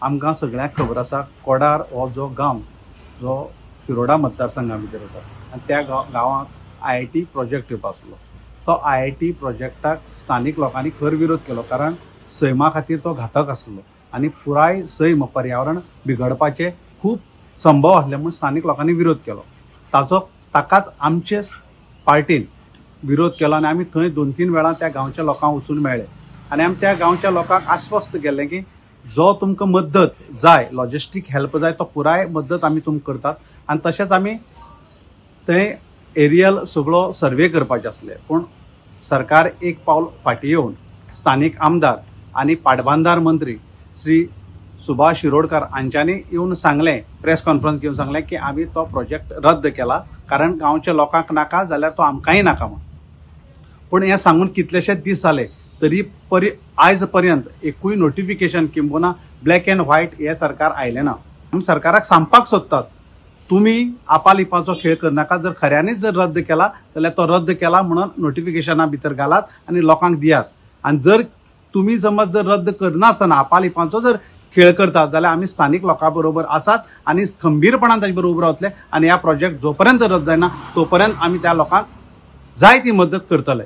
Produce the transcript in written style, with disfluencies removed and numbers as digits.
आमकां सगळ्यांक खबर आसा, कोडार हो जो गांव जो शिरोडा मतदारसंघा भितर येता आनी त्या गांवांत IIT project येवपा आसलो. तो IIT प्रोजेक्टाक स्थानीक लोकांनी खर विरोध केलो, कारण सैमा खातीर तो घातक आसलो आनी पुराय सैम पर्यावरण बिगडपाचे खूब संभव आसले म्हूण स्थानीक लोकांनी विरोध केलो. ताकाच आमचे पार्टीन विरोध केलो आनी आमी थंय 2-3 वेळा त्या गांवच्या लोकांक वचून मेळ्ळे आनी आमी त्या गांवच्या लोकांक आश्वस्त केलें की जो तुमकां मदत जाय, लॉजिस्टीक हेल्प जाय, तो पुराय मदत आमी तुमकां करतात. आनी तशेंच आमी थंय एरियल सगळो सर्वे करपाचे आसले, पूण सरकार एक पावल फाटीं येवन स्थानीक आमदार आनी पाटबांदार मंत्री श्री सुभाष शिरोडकर हांच्यांनी येवन सांगलें, प्रेस कॉन्फरन्स घेवन सांगलें की आमी तो प्रोजेक्ट रद्द केला, कारण गांवच्या लोकांक नाका जाल्यार तो आमकांय नाका म्हूण. पूण हें सांगून कितलेशेच दीस जाले तरी आयज पर्यंत एकूय नोटिफिकेशन किंबहुना ब्लॅक अँड व्हायट हे सरकार आयलें ना. आमी सरकाराक सांगपाक सोदतात, तुमी आपालिपाचो खेळ करनाका, जर खऱ्यांनीच जर रद्द केला जाल्यार तो रद्द केला म्हणून नोटिफिकेशना भितर घालात आनी लोकांक दियात. आनी जर तुमी समज जर रद्द करनासतना आपालिपांचो जर खेळ करतात जाल्यार आमी स्थानीक लोकां बरोबर आसात आनी खंबीरपणान तांचे बरोबर उबे रावतले आनी ह्या प्रोजेक्ट जो पर्यंत रद्द जायना तो पर्यंत आमी त्या लोकांक जाय ती मदत करतले.